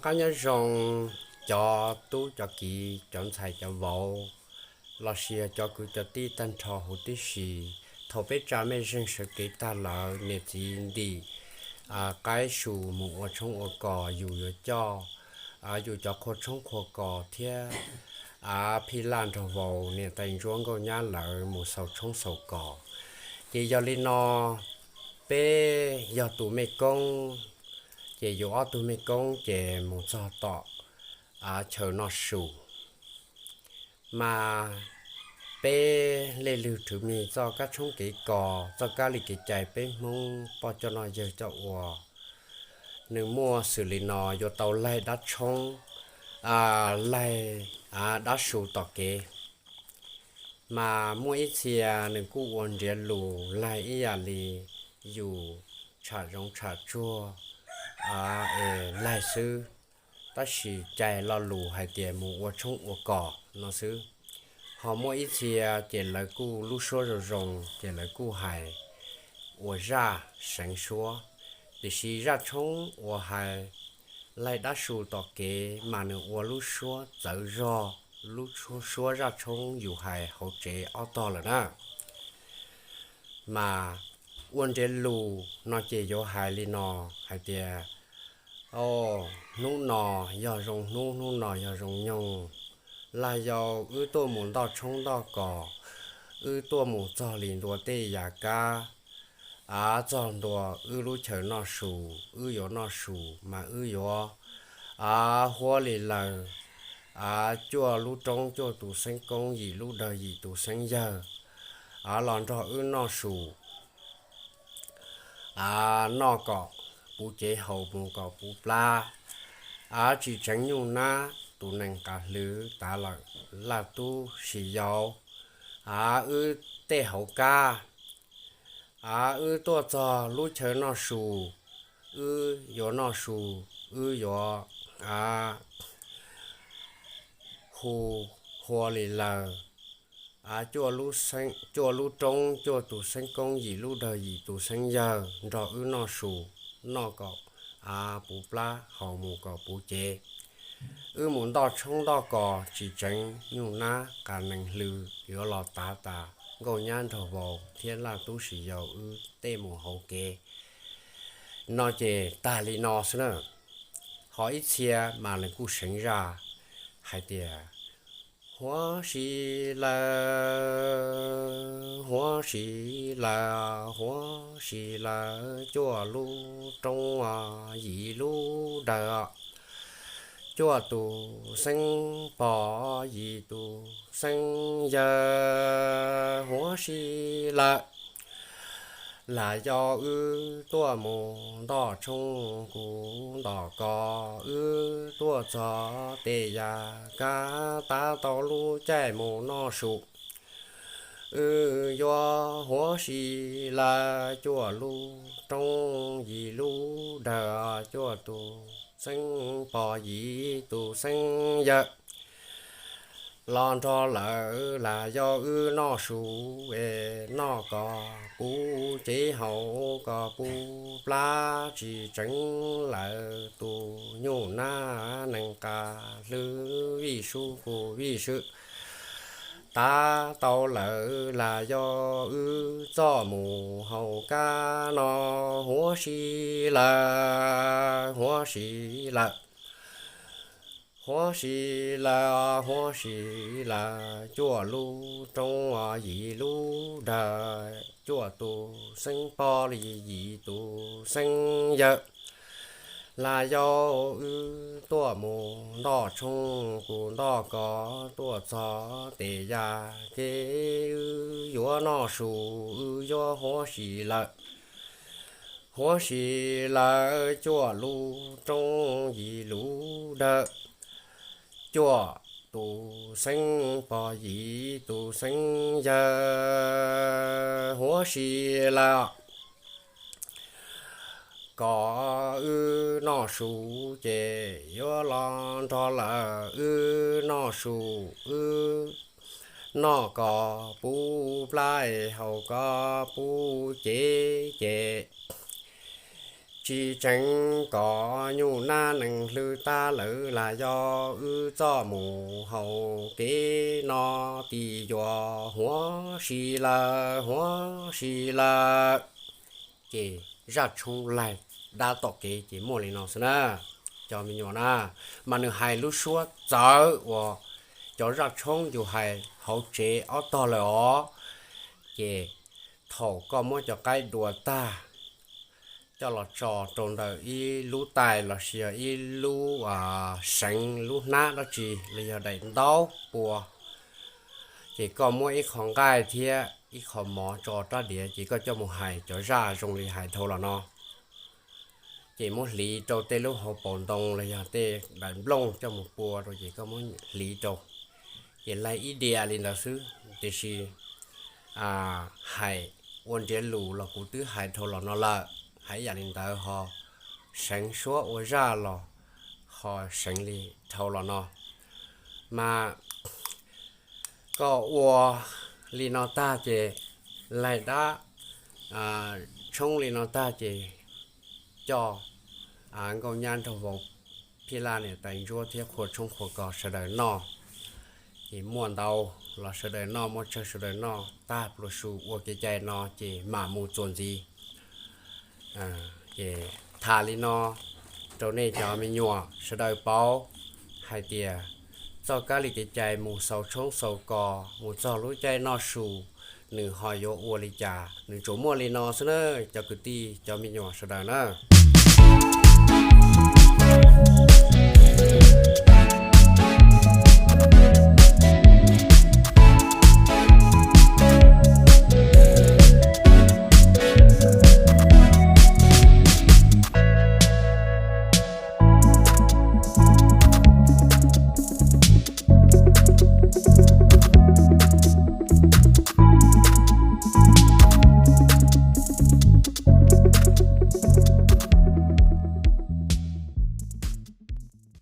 Qab nyob zoo cov tub cov kiv, cov ntxhais cov vauv, los sis yog cov kwv cov tij tag nrho huv tib si. Thaum peb tsa mej zeej sawv kev tag lawm, niam txiv ntim qaib su mus ua tshoob ua kos, yus yuav coj yus cov qhua tshoob qhua kos thiab phij laj nrog vauv niam tais ntsuab nkauj nyab lawv mus xaus tshoob xaus kos. Ces yog li no, peb yog tus mej koob, ces yus ob tug mej koob ces mus txog tom chaw noj su. Mas peb lej lwg rwv mis txoj kab tshoob kev kos, txoj kab li kev cai peb Hmoob poj coj noj yawg coj ua, nws muaj xws li no: yuav tau laig dab tshoob, laig dab su tom kev. Mas muaj ib txhia nws kuj ua nrhiav lus laig ib yam li yus tsham zoov tsham tsuag es laig xwb, tab sis cais lo lus hais tias mus ua tshoob ua kos no xwb. Ho muaj ib txhia ces lawv kuj lub suab zoo zoo ces lawv kuj hais ua zaj seev suab. Tiam sis zaj tshoob uas hais laig dab su tom kev mas nws ua lub suab txawv zog lub suab zaj tshoob yus hais hauv tsev ob tog lawm na. Mas ua nrhiav lus no ces yuav hais li no hais tias: Hnub no yog zoo hnub, hnub no yog zoo nyoog, lag yau wb tuaj mus ntoj tshoob ntoj kos, wb tuaj mus txog li ntua tej yam kab, av txog ntua wb lub chaw noj su, wb yuav noj su mas wb yuav av huab li lawm, av cuaj lub roob cuaj tus xeeb koob, yim lub dawg yim tus xeeb yawg, av los nrog wb noj su, av noj kom puv cev, haus mus kom puv plab, av tsis tseev nyuj nab, tus nees qas hlwv tav lawm laj tub sis yau, av wb tej hauv kab, av wb tuaj txog lub chaw noj su, wb yuav noj su, wb yuav av hu huab li lawm, av cuaj lub roob cuaj tus xeeb koob, yim lub dawg yim tus xeeb yawg nrog wb noj su, noj kom av puv plab, haus mus kom puv cev. Wb mus ntoj tshoob ntoj kos tsis tseev nyuj nab, qas nees hlwv yuav los tav tas nkauj nyab nraug vauv thiab laj tub sis yau wb tej mus hauv kev. No ces tag li no xwb na. Ho ib txhia mas nws kuj seev zaj hais tias: Huab si lawm, huab si lawm, huab si lawm, cuaj lub roob yim lub dawg, cuaj tus xeeb pog yim tus xeeb yawg, huab si lawm. Lag yau wb tuaj mus ntoj tshoob kuv ntoj kos, wb tuaj txog tej yam kab, tav tau lub caij mus noj su, wb yuav huab si lawm, cuaj lub roob yim lub dawg, cuaj tus xeeb pog yim tus xeeb yawg los nrog lawm. Lag yau wb noj su es noj kom puv cev, haus kom puv plab, tsis tseev lawm tus nyuj nab, nees qas hlwv vij sub kuv vij sub. Tav tau lawm lag yau wb txoj mus hauv kab no, huab si lawm, huab si lawm, huab si lawm, huab si lawm, cuaj lub roob yim lub dawg, cuaj tus xeeb pog li yim tus xeeb yawg. Lag yau wb tuaj mus ntoj tshoob kuv ntoj kos, tuaj txog tej yam kev, wb yuav noj su, wb yuav huab si lawm. Huab si lawm, cuaj lub roob yim lub dawg, cuaj tus xeeb pog yim tus xeeb yawg, huab si lawm. Kom wb noj su ces yuav los nrog lawm wb noj su, wb noj kom puv plab es haus kom puv cev ces Tsis tseev kom nyuj nab nees hlwb tag lawm las yog wb txoj mus hauv kev no, tis yuav huav si lawm, huav si lawm. Ces zaj tshoob laig dab tom kev ces muaj li no xwb na, cov me nyuam na. Mas nws hais lub suab txawv uas cov zaj tshoob yus hais hauv tsev ob tog lawm os. Ces thaum koj muab cov qaib dua tag coj los tso rau ntawm ib lub tais los sis yog ib lub seev, lub hnab dab tsi los yog daim ntaub pua, ces koj muab ib qho nqaij thiab ib qho mov tso rab diav, ces koj coj mus hais cov zaj zoo li hais dhau los no. Ces muab hliv rau tej lub hauv paus ntoo los yog tej daim nplooj coj mus pua rau, ces koj muab hliv rau. Ces laig ib diav li ntawd xwb, tiam sis hais ua nrhiav lus los kuv twb hais dhau los no lawm, hais ib yam li ntawd ho seev suab ua zaj los ho seev li dhau los no. Mas koj ua li no tag ces laig dab tshoob li no tag ces coj nkauj nyab nraug vauv, phij laj niam tais ntsuab thiab qhua tshoob qhua kos sawv daws noj. Ces muaj ntau los sawv daws noj, muaj tsawg sawv daws noj, tag pluas su ua kev cai no ces mam mus txuas ntxiv. Ces tham li no rau nej cov me nyuam sawv daws paub hais tias txoj kab li kev cai mus xaus tshoob xaus kos mus txog lub caij noj su, nws ho yuav ua li cas, nws tsuas muaj li no xwb na, cov kwv tij cov me nyuam sawv daws na.